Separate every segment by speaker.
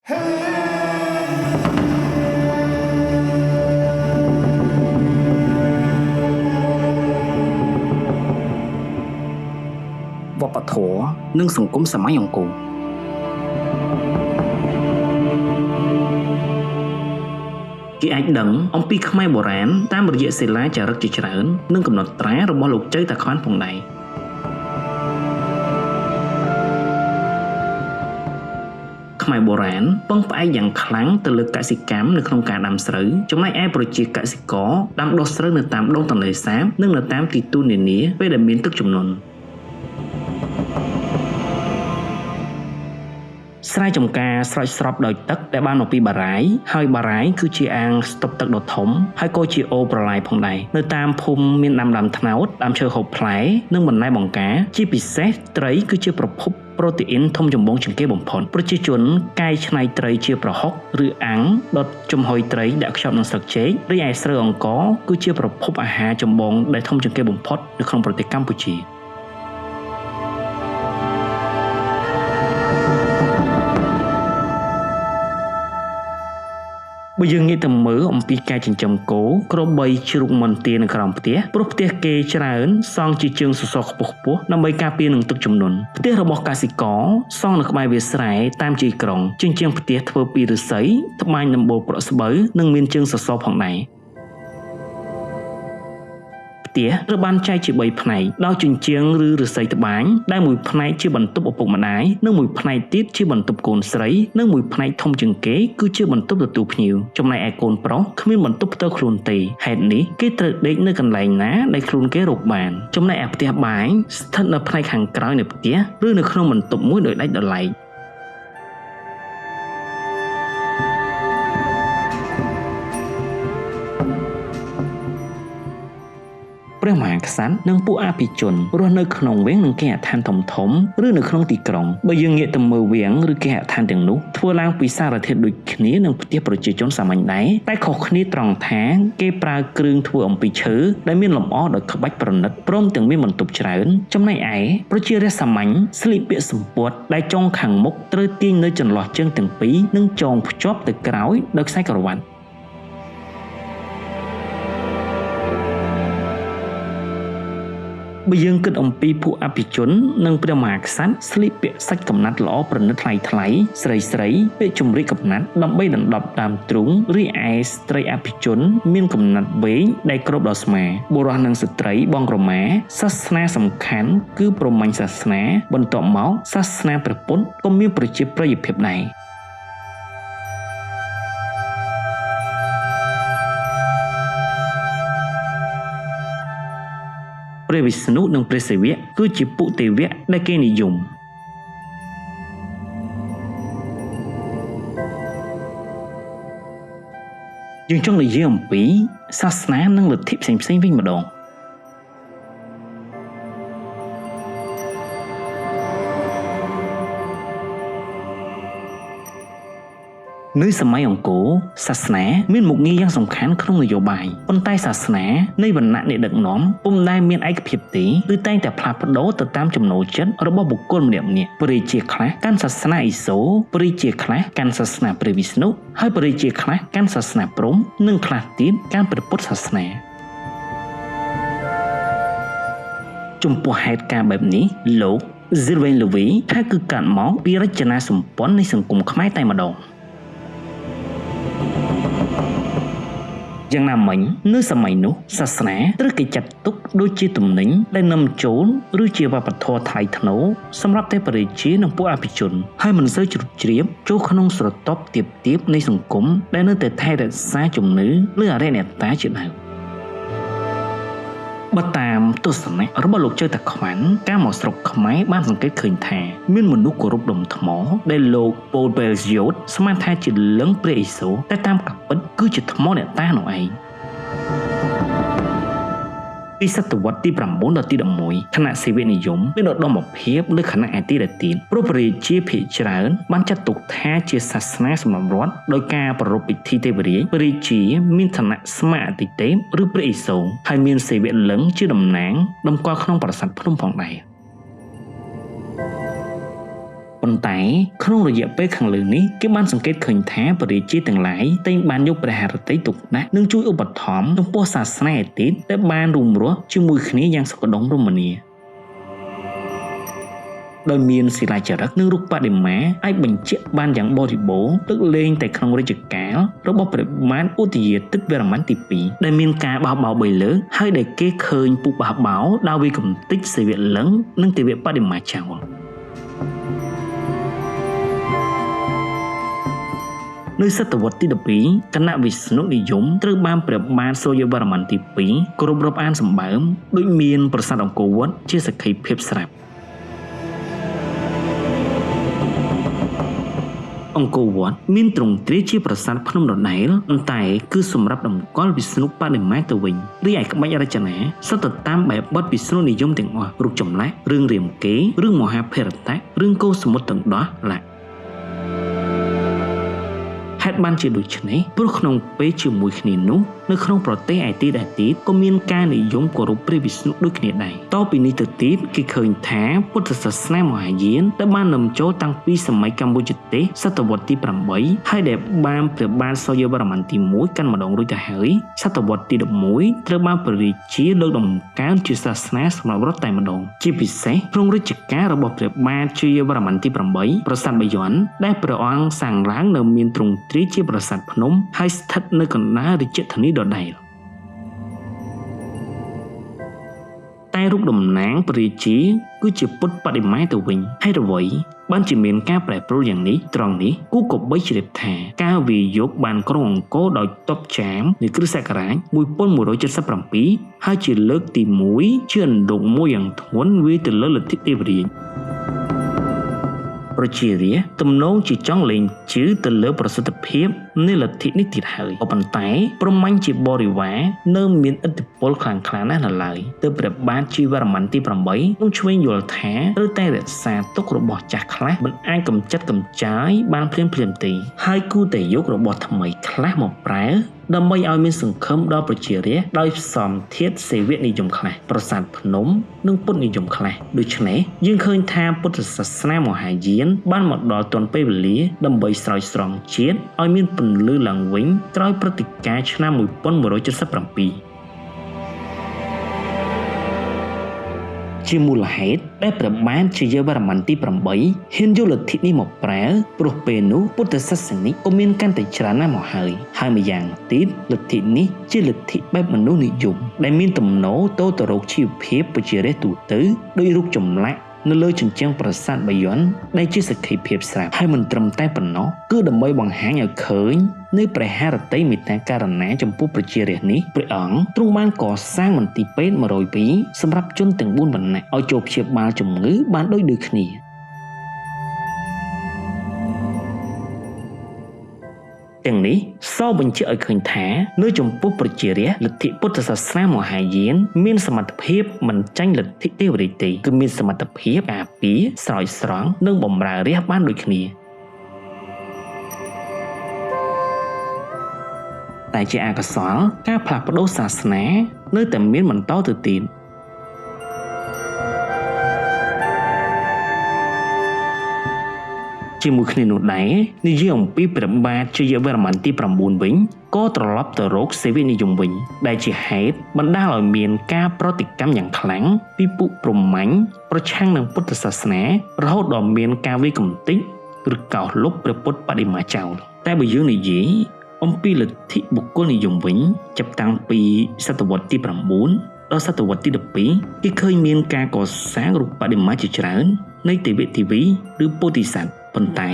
Speaker 1: វប្បធម៌និងសង្គមសម័យអង្គរគេអាចដឹងអំពីខ្មែរបុរាណតាមរយៈសិលាចារឹកជាច្រើននិងកំណត់ត្រារបស់លោកចៅតាខ្វាន់ផងដែរខ្មែរបុរាណពឹងផ្អែកយ៉ាងខ្លាំងទៅលើកសិកម្មនៅក្នុងការដាំស្រូវចំណែកឯប្រជាកសិករដាំដុះស្រូវនៅតាមដងទន្លេសាបនិងនៅតាមទីទួលនានាពេលដែលមានទឹកជំនន់ស្រែចម្ការស្រោចស្រពដោយទឹកដែលបានមកពីបារាយហើយបារាយគឺជាអាងស្តុបទឹកដ៏ធំហើយក៏ជាអូរប្រឡាយផងដែរនៅតាមភូមិមានដាំដើមត្នោតដើមឈើហូបផ្លែនិងបន្លែបង្ការជាពិសេសត្រីគឺជាប្រភពប្រូតេអ៊ីនធំចម្បងជាងគេបំផុតប្រជាជនកែច្នៃត្រីជាប្រហុកឬអាំងដុតចំហុយត្រីដាក់ខ្ចប់នឹងស្លឹកចេករីឯស្រូវអង្ករគឺជាប្រភពអាហារចម្បងដែលធំជាងគេបំផុតនៅក្នុងប្រទេសកម្ពុជាបើយើងងាកទៅមើលអំពីការចិញ្ចឹមគោក្របីជ្រូកមន្ទានៅក្រោមផ្ទះព្រោះផ្ទះគេច្រើនសង់ជាជើងសសរខ្ពស់ៗដើម្បីការពារនឹងទឹកជំនន់ផ្ទះរបស់កសិករសង់នៅក្បែរវាលស្រែតាមជាយក្រុងជាងផ្ទះធ្វើពីឫស្សីត្បាញដំបូលប្រក់ស្បូវនិងមានជើងសសរផងដែរផ្ទះត្រូវបានចែកជា3ផ្នែកដោយជញ្ជាំងឬឫស្សីត្បាញដែលមួយផ្នែកជាបន្ទប់ឪពុកម្ដាយនិងមួយផ្នែកទៀតជាបន្ទប់កូនស្រីនិងមួយផ្នែកធំជាងគេគឺជាបន្ទប់ទទួលភ្ញៀវចំណែកឯកូនប្រុសគ្មានបន្ទប់ផ្ទាល់ខ្លួនទេហេតុនេះគេត្រូវដេកនៅកន្លែងណាដែលខ្លួនគេរកបានចំណែកឯផ្ទះបាយស្ថិតនៅផ្នែកខាងក្រោយនៃផ្ទះឬនៅក្នុងបន្ទប់មួយដោយដាច់ដោយឡែកព្រះមហាក្សត្រនិងពួកអភិជនរស់នៅក្នុងវាំងនិងគេហដ្ឋានធំៗឬនៅក្នុងទីក្រុងបើយើងងាកទៅមើលវាំងឬគេហដ្ឋានទាំងនោះធ្វើឡើងពីសារធាតុដូចគ្នានឹងផ្ទះប្រជាជនសាមញ្ញដែរតែខុសគ្នាត្រង់ថាគេប្រើគ្រឿងធ្វើអំពីឈើដែលមានលម្អដោយក្បាច់ប្រណិតព្រមទាំងមានបន្ទប់ច្រើនចំណែកឯប្រជារាស្ត្រសាមញ្ញស្លៀកពាក់សំពត់ដែលចុងខាងមុខត្រូវទាញនៅចន្លោះជើងទាំងពីរនិងចងភ្ជាប់ទៅក្រោយដោយខ្សែក្រវ៉ាត់បើយើងគិតអំពីពួកអភិជននិងព្រះមហាក្សត្រស្លៀកពាក់សាច់កំណាត់ល្អប្រណិតថ្លៃថ្លៃស្រីស្រីពាក់ជំរីកំណាត់ដើម្បីដណ្ដប់តាមទ្រូងរីឯស្ត្រីអភិជនមានកំណាត់វែងដែលគ្របដល់ស្មាបុរសនិងស្ត្រីបងក្រមាសាសនាសំខាន់គឺព្រហ្មញ្ញសាសនាបន្ទាប់មកសាសនាព្រះពុទ្ធក៏មានប្រជាប្រិយភាពដែរព្រះវិស្ណុនិងព្រះសិវៈគឺជាពុទេវៈដែលគេនិយមយើងចង់និយាយអំពីសាសនានិងលទ្ធិផ្សេងៗវិញម្ដងនៅសម័យអង្គរសាសនាមានមុខងារយ៉ាងសំខាន់ក្នុងនយោបាយប៉ុន្តែសាសនានៃវណ្ណៈនៃដឹកនាំពុំដែលមានឯកភាពទេគឺតែងតែផ្លាស់ប្ដូរទៅតាមចំណូលចិត្តរបស់បុគ្គលម្នាក់ៗព្រះរាជាខ្លះកាន់សាសនាឥសូរព្រះរាជាខ្លះកាន់សាសនាព្រះវិស្ណុហើយព្រះរាជាខ្លះកាន់សាសនាព្រហ្មនិងខ្លះទៀតកាន់ព្រះពុទ្ធសាសនាចំពោះហេតុការណ៍បែបនេះលោក Sylvain Lévi ថាគឺកើតមកពីរចនាសម្ព័ន្ធនៃសង្គមខ្មែរតែម្ដងយ៉ាងណាមិញនៅសម័យនោះសាសនាត្រូវគេចាត់ទុកដូចជាទំនិញដែលនាំចូលឬជាវប្បធម៌ថ្លៃថ្នូរសម្រាប់តែព្រះរាជានិងពួកអភិជនហើយមិនសូវជ្រុតជ្រាបចូលក្នុងស្រទាប់ទាបៗនៃសង្គមដែលនៅតែថែរក្សាជំនឿលើអរិយអ្នកតាជាដើមបើតាមទស្សនៈរបស់លោកចៅតាខ្វាន់ការមកស្រុកខ្មែរបានសង្កេតឃើញថាមានមនុស្សគោរពដុំថ្មដែលលោកប៉ូលបែលយ៉ូតស្មានថាជាលិង្គព្រះឥសូរតែតាមការពិតគឺជាថ្មអ្នកតានោះឯងពីសតវត្សទី9ដល់ទី11គណៈសិវនិយមមានឧត្តមភាពលើគណៈឯទីដែលទៀតព្រោះព្រះរាជាភាគច្រើនបានចាត់ទុកថាជាសាសនាសម្រាប់រដ្ឋដោយការប្រារព្ធពិធីទេវរាជព្រះរាជាមានឋានៈស្មើអតិទេពឬព្រះឥសូរហើយមានសិវលិង្គជាតំណាងតម្កល់ក្នុងប្រាសាទភ្នំផងដែរ ប៉ុន្តែក្នុងរយៈពេលខាងលើនេះគេបានសង្កេតឃើញថាព្រះរាជាទាំងឡាយតែងបានយកព្រះハរតីទុកដាក់និងជួយឧបត្ថម្ភចំពោះសាសនាឯទៀតដែលបានរួមរស់ជាមួយគ្នាយ៉ាងសុខដុមរមនាដោយមានសិលាចារឹកនិងរូបបដិមាអាចបញ្ជាក់បានយ៉ាងបរិបូរណ៍លើកលែងតែក្នុងរជ្ជកាលរបស់ព្រះបាទឧទយាទិត្យវរ្ម័នទី2ដែលមានការបះបោរ3លើកហើយដែលគេឃើញពុបះបោរដើរវាយកំទេចសិវលិង្គនិងទេវបដិមាចោលនៅសតវត្សទី12គណៈវិស្ណុនិយមត្រូវបានព្រះបាទសូរ្យវរ្ម័នទី2គោរពរាប់អានសម្បើមដូចមានប្រាសាទអង្គរវត្តជាសក្ខីភាពស្រាប់អង្គរវត្តមានទ្រង់ទ្រាយជាប្រាសាទភ្នំដដែលប៉ុន្តែគឺសម្រាប់តម្កល់វិស្ណុបដិមាទៅវិញរីឯក្បាច់រចនាសុទ្ធតែតាមបែបបទវិស្ណុនិយមទាំងអស់រូបចម្លាក់រឿងរាមកេរ្តិ៍រឿងមហាភារតៈរឿងកូសមុទ្រទាំងដោះឡាហេតុបានជាដូច្នេះព្រោះក្នុងពេលជាមួយគ្នានោះនៅក្នុងប្រទេសឯទៀតក៏មានការនិយមគោរពព្រះវិស្ណុដូចគ្នាដែរតពីនេះទៅទៀតគេឃើញថាពុទ្ធសាសនាមហាយានដែលបាននាំចូលតាំងពីសម័យកម្ពុជាទេសសតវត្សទី8ហើយដែលបានព្រះបាទសូរ្យវរ្ម័នទី1កាន់ម្ដងរួចទៅហើយសតវត្សទី11ត្រូវបានព្រះរាជាលើកដំកើងជាសាសនាសម្រាប់រដ្ឋតែម្ដងជាពិសេសក្នុងរជ្ជកាលរបស់ព្រះបាទជ័យវរ្ម័នទី8ប្រាសាទបាយ័នដែលព្រះអង្គសាងឡើងនៅមានទ្រង់ទ្រាយជាប្រាសាទភ្នំហើយស្ថិតនៅកណ្ដាលរាជធានីដដែលតែរូបតំណាងព្រះរាជាគឺជាពុទ្ធបដិមាទៅវិញហើយអ្វីបានជាមានការប្រែប្រួលយ៉ាងនេះត្រង់នេះគូក៏បីជ្រាបថាការវាយយកបានក្រុងអង្គរដោយតបចាមនៃគ្រិស្តសករាជ1177ហើយជាលើកទី1ជាអណ្ដូងមួយយ៉ាងធ្ងន់វាយទៅលើលទ្ធិទេវរាជប្រជារាស្ត្រទំនងជាចង់លេងជឿទៅលើប្រសិទ្ធភាពនៃលទ្ធិនេះទៀតហើយក៏ប៉ុន្តែព្រហ្មញ្ញជាបរិវារនៅមានឥទ្ធិពលខ្លាំងក្លាណាស់នៅឡើយទើបព្រះបាទជ័យវរ្ម័នទី8នឹងឆ្វេងយល់ថាត្រូវតែរក្សាទុករបស់ចាស់ខ្លះមិនអាចកម្ចាត់កម្ចាយបានភ្លាមៗទេហើយគួរតែយករបស់ថ្មីខ្លះមកប្រើដើម្បីឲ្យមានសង្ឃឹមដល់ប្រជារាស្ត្រដោយផ្សំធាតុសេវនិយមខ្លះប្រាសាទភ្នំនិងពុទ្ធនិយមខ្លះដូច្នេះយើងឃើញថាពុទ្ធសាសនាមហាយានបានមកដល់ទាន់ពេលវេលាដើម្បីស្រោចស្រង់ជាតិឲ្យមានពន្លឺឡើងវិញក្រោយព្រឹត្តិការណ៍ឆ្នាំ1177ជាមូលហេតុដែលព្រះបាទជ័យវរ្ម័នទី8ហ៊ានយកលទ្ធិនេះមកប្រើព្រោះពេលនោះពុទ្ធសាសនិកក៏មានកាន់តែច្រើនណាស់មកហើយហើយម្យ៉ាងទៀតលទ្ធិនេះជាលទ្ធិបែបមនុស្សនិយមដែលមានទំនោរទៅរកជីវភាពប្រជារាស្ត្រទូទៅដោយរូបចម្លាក់នៅលើជញ្ជាំងប្រាសាទបាយ័នដែលជាសក្ខីភាពស្រាប់ហើយមិនត្រឹមតែប៉ុណ្ណោះគឺដើម្បីបង្ហាញឲ្យឃើញនៅព្រះハរតីមេត្តាករណាចំពោះប្រជារាស្ត្រនេះព្រះអង្គទ្រង់បានកសាងមន្ទីរពេទ្យ102សម្រាប់ជនទាំង4វណ្ណៈឲ្យចូលព្យាបាលជំងឺបានដូចគ្នាទាំងនេះសបញ្ជាក់ឲ្យឃើញថានៅចំពោះប្រជារាស្ត្រលទ្ធិពុទ្ធសាសនាមហាយានមានសមត្ថភាពមិនចាញ់លទ្ធិទេវរាជទេគឺមានសមត្ថភាពការពារស្រោចស្រង់និងបម្រើរាស្ត្របានដូចគ្នាតែជាអកុសលការផ្លាស់ប្ដូរសាសនានៅតែមានបន្តទៅទៀតជាមួយគ្នានោះដែរនិយាយអំពីព្រះបាទជ័យវរ្ម័នទី9វិញក៏ត្រឡប់ទៅរកសេវនិយមវិញដែលជាហេតុបណ្ដាលឲ្យមានការប្រតិកម្មយ៉ាងខ្លាំងពីពួកព្រហ្មញ្ញប្រឆាំងនឹងពុទ្ធសាសនារហូតដល់មានការវាយកំទេចឬកោសលុបព្រះពុទ្ធបដិមាចោលតែបើយើងនិយាយអំពីលទ្ធិបុគ្គលនិយមវិញចាប់តាំងពីសតវត្សទី9ដល់សតវត្សទី12គេឃើញមានការកសាងរូបបដិមាជាច្រើននៃទេវទេវីឬពោធិសត្វប៉ុន្តែ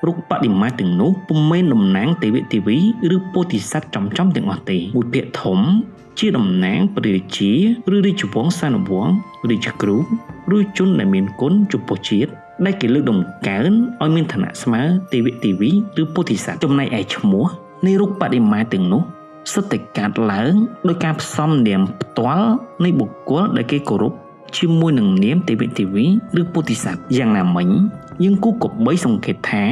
Speaker 1: រូបបដិមាទាំងនោះពុំមែនតំណាងទេវទេវីឬពោធិសត្វចំៗទាំងអស់ទេមួយភាគធំជាតំណាងព្រះរាជាឬរាជវង្សានុវង្សរាជគ្រូឬជនដែលមានគុណចំពោះជាតិដែលគេលើកដំកើងឲ្យមានឋានៈស្មើទេវទេវីឬពោធិសត្វចំណែកឯឈ្មោះនៃរូបបដិមាទាំងនោះសុទ្ធតែកាត់ឡើងដោយការផ្សំនាមផ្ទាល់នៃបុគ្គលដែលគេគោរពជាមួយនឹងនាមទេវទេវីឬពោធិសត្វយ៉ាងណាមិញយើងគួរគប្បីសង្កេតថា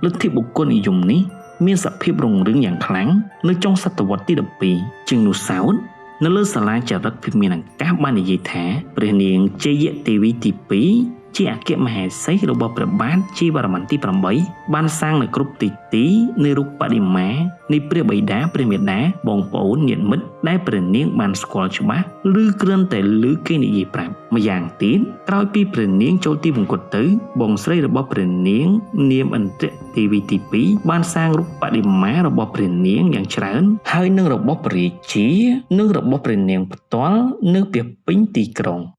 Speaker 1: លទ្ធិបុគ្គលនិយមនេះមានសភាពរុងរឿងយ៉ាងខ្លាំងនៅចុងសតវត្សទី12ជាងនោះសោតនៅលើសាលាចារឹកភិមានអាកាសបាននិយាយថាព្រះនាងជ័យទេវីទី2 ជាអគ្គមហេសីរបស់ព្រះបាទជ័យវរ្ម័នទី8បានសាងនៅគ្រប់ទីទីនៃរូបបដិមានៃព្រះបិតាព្រះមាតាបងប្អូនញាតិមិត្តដែលព្រះនាងបានស្គាល់ច្បាស់ឬគ្រាន់តែឮគេនិយាយប្រាប់ម្យ៉ាងទៀតក្រោយពីព្រះនាងចូលទីវង្គតទៅបងស្រីរបស់ព្រះនាងនាមឥន្ទ្រទេវីទី2បានសាងរូបបដិមារបស់ព្រះនាងយ៉ាងច្រើនហើយនឹងរបស់ព្រះរាជានិងរបស់ព្រះនាងផ្ទាល់នៅពាសពេញទីក្រុង។